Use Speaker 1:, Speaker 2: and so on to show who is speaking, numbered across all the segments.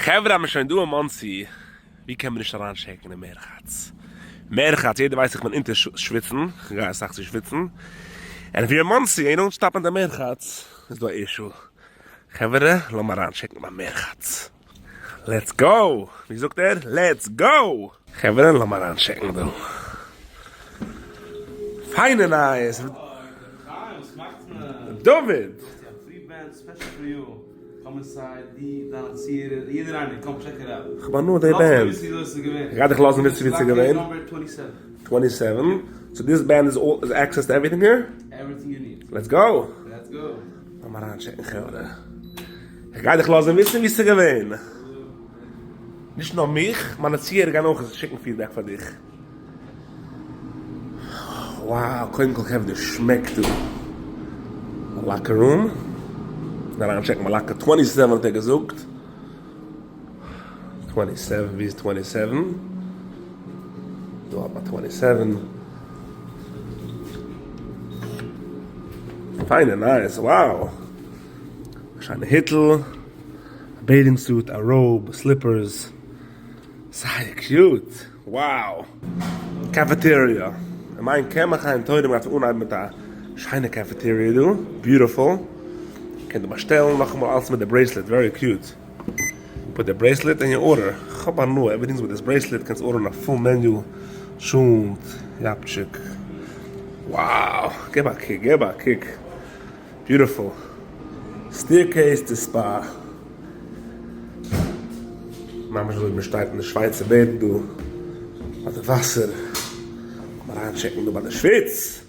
Speaker 1: חברה מ'איז שוין דא אין מאנסי, ווי קען מען נישט אריינטשעקן אין מרחץ? מרחץ, יעדער ווייסט איך בין אונטער שוויצן, כ'גיי אסאך צו שוויצן, און if you're אין מאנסי און you don't stop אין די מרחץ, איז דא א issue. חברה לאמיר אריינטשעקן ביים מרחץ. Let's go! ווי זאגט ער? Let's go! חברה לאמיר אריינטשעקן דא. פיינע נייעס! דוד! כ'האב הנאה די band. כ'גיי דיך לאזן וויסן ווי ס'איז געווען. Twenty seven. So this band איז איז access to everything here? Let's go! לאמיר אריינטשעקן חברה. כ'גיי דיך לאזן וויסן ווי ס'איז געווען. נישט נאר מיך, מיינע צוהערער גייען אויך שיקן feedback פאר דיך. Wow, קודם כל חברה די שמעק דא. Locker room. אריינטשעקן ביי locker twenty seven האט ער געזאגט. Twenty seven, ווי איז twenty seven? דא האט מען twenty seven. פיינע נייעס, wow! א שיינע היטל, א bathing suit, א robe, slippers, זייער cute, wow! Cafeteria, אין מיין קמח אין תורה מ'גייט אנהייבן מיט א שיינע cafeteria דא, beautiful, קען דא באשטעלן נאכאמאל אלעס מיט די bracelet, very cute, put די bracelet אין your order, כ'האב הנאה, everything איז מיט דאס bracelet, קענסט ארדערן א full menu, טשולנט, יאפטשיק, wow, געב א קוק, געב א קוק. Beautiful. Staircase to spa. ממש אזוי ווי מען שטייט אין די שווייצער בערג דא ביי די וואסער. לאמיר אריינטשעקן דא ביי די שוויץ.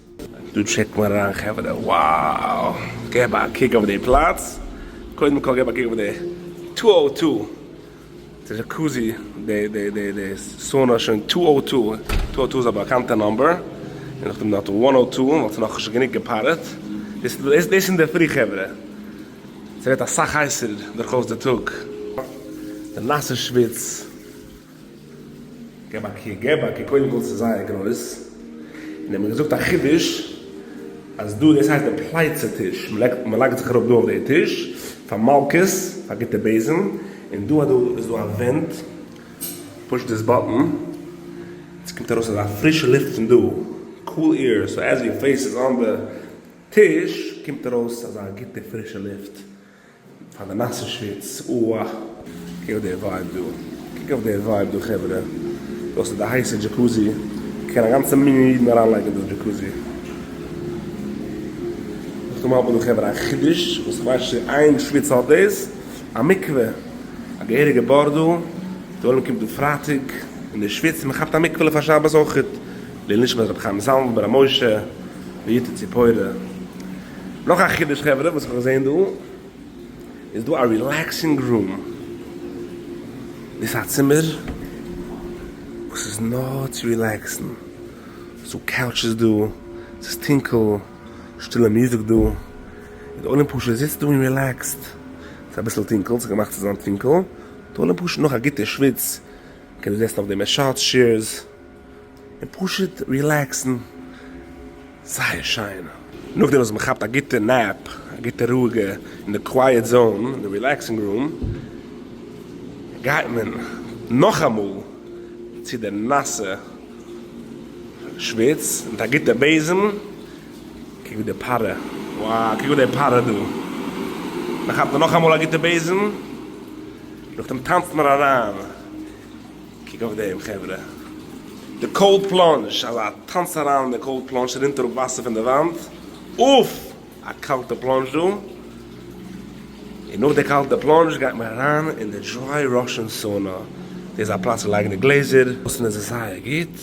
Speaker 1: דא טשעקט מען אריין חברה. Wow! געב א קוק אויף די פלאץ. קודם כל געב א קוק אויף די two o two. די jacuzzi, די די די די sauna איז שוין two o two, two o two איז א באקאנטע number, און נאכדעם דארט one o two, ווייל ס'איז נאכנישט גענוג געפארעט, דאס דאס איז אינדערפרי חברה, ס'ווערט אסאך הייסער דורכאויס די טאג. די נאסע שוויץ, געב א קוק, געב א קוק, קודם כל ס'איז זייער גרויס, און האט מיר געזאגט א חידוש, אז דא דאס הייסט די פלייצע טיש, מען לייגט זיך אראפ דא אויף די טיש, פאר מלקות, פאר גוטע בעזעם, און דא דא איז דא א vent, Push this button, עס קומט ארויס אזא פרישע לופט פון דא, cool air, so as your face is on the טיש, קומט ארויס אזא גוטע פרישע לופט. פאר די נאסע שוויץ, אוה. קוק אויף די vibe דא. קוק אויף די vibe דא חברה. דאס איז די הייסע jacuzzi. קען א גאנצע מנין אידן אריינלייגן דא אין jacuzzi. נאכדעם האט מען דא חברה א חידוש וואס איך ווייס נישט צו איין שוויץ האט דאס. א מקווה. א געהעריגע בור דא. די עולם קומט דא פרייטאג אין די שוויץ און מען כאפט א מקווה'לע פאר שבת אויכעט. לעילוי נשמת רבי חיים זאנוויל בן ר' משה ויתד ציפורה. נאך א חידוש חברה וואס איך האב געזען דא, איז דא א relaxing room, דאס איז א צימער וואס איז נאר צו רילעקסן, ס'איז דא couches דא, ס'איז טונקל, שטילע מוזיק דא, און די עולם פשוט זיצט דא און רילעקסט, ס'איז אביסל טונקל, ס'איז געמאכט צו זיין טונקל, די עולם פשוט נאך א גוטע שוויץ קען זיצן אויף די massage chairs. און פשוט רילעקסן, זייער שיין. נאכדעם וואס מען כאפט א גוטע nap, א גוטע רואיגע אין די quiet zone, אין די relaxing room, גייט מען נאכאמאל צו די נאסע שוויץ מיט א גוטע בעזעם, קוק ווי די פארע, wow, קוק ווי די פארע דא, מען כאפט נאכאמאל א גוטע בעזעם, נאכדעם טאנצט מען אריין. קוק אויף דעם חברה. די cold plunge, אזא טאנץ אריין אין די cold plunge, רינט אראפ וואסער פון די וואנט, אוף! א קאלטע plunge דא, און נאך די קאלטע plunge גייט מען אריין אין די dry Russian sauna, דאס איז א פלאץ צו לייגן די גלעזער, אויסן איז עס זייער גוט,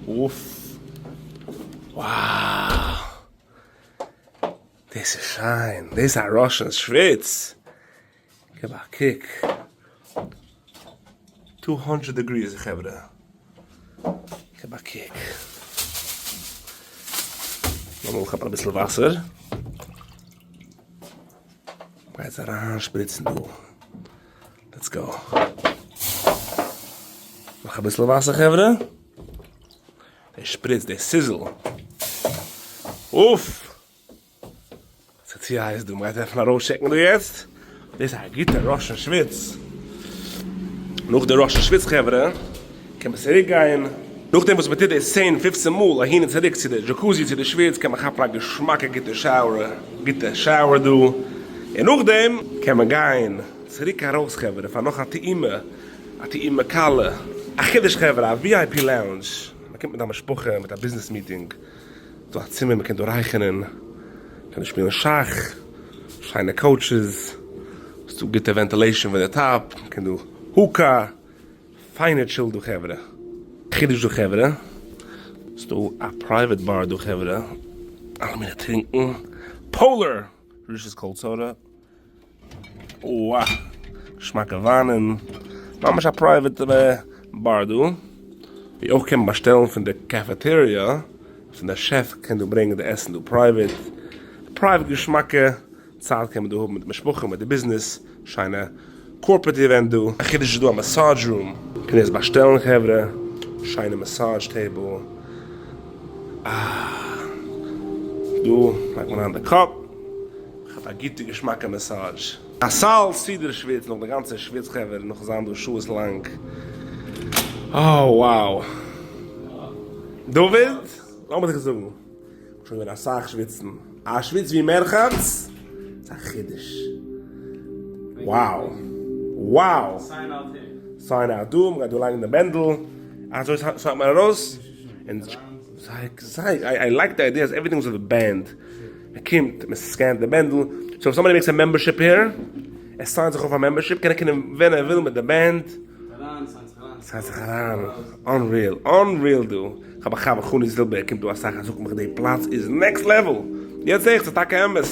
Speaker 1: אוף! Wow! דאס איז שיין, דאס איז א Russian שוויץ! געב א קוק. Two hundred degrees חברה. געב א קוק. לאמיר אנכאפן אביסל וואסער. מ'גייט אריינשפריצן דא. Let's go. נאך אביסל וואסער חברה. די שפריץ, די sizzle. אוף! ס'איז צו הייס דא, מ'גייט עפענען ארויסטשעקן דא יעצט. דאס איז א גוטע Russian שוויץ. נאך די rush שוויץ חברה, קען מען צוריק גיין, נאכדעם וואס מען טוט דאס צען פופצן מאל אהין און צוריק צו די jacuzzi צו די שוויץ קען מען כאפן א געשמאקע גוטע shower, גוטע shower דא, און נאכדעם קען מען גיין צוריק ארויס חברה פאר נאך א טעימה, א טעימה קלה, א חידוש חברה, א VIP lounge, מען קומט מיט א משפחה מיט א ביזנעס meeting, דא א צימער מען קען דא רייכענען, מען קען דא שפילן שאך, שיינע couches, ס'דא גוטע ventilation פון די top, מען קען דא hookah. פיינע chill דא חברה. חידוש דא חברה. ס'דא א private bar דא חברה. אלע מיני טרינקן. Polar! רישעס cold soda. אוה. געשמאקע וויינען. ממש א private bar דא. ווי אויך קען מען באשטעלן פון די cafeteria. פון די chef קען דא ברענגען די עסן דא private. private געשמאקע. צייט קען מען דא האבן מיט די משפחה מיט די ביזנעס, שיינע corporate event דא. א חידוש איז דא א massage room. קען עס באשטעלן חברה, שיינע massage table. אה. דא לייגט מען אריין די קאפ, כאפט א גוטע געשמאקע massage. א סל סידור שוויץ נאך די גאנצע שוויץ חברה נאכן זיין דא שעות לאנג. אה wow. דוד, לאמיר דיך זאגן. שוין געווען אסאך שוויצן. א שוויץ ווי מרחץ? ס'איז א חידוש. Wow! Wow! Sign out דא, מ'גייט דא לייגן די בענדל, אזוי סיינט מען ארויס, און זיי, I like the idea אז everything איז אויף די band, מ'קומט, מ'סקענט די בענדל, so if somebody makes a membership here, ער סיינט זיך אויף א membership, קען ער קומען ווען ער וויל מיט די band. סיינט זיך אריין, unreal, unreal דא. כ'האב א חבר חני זילבער ער קומט דא אסאך ער זאגט מיך די פלאץ איז next level! יעצט זעה איך ס'איז טאקע אמת!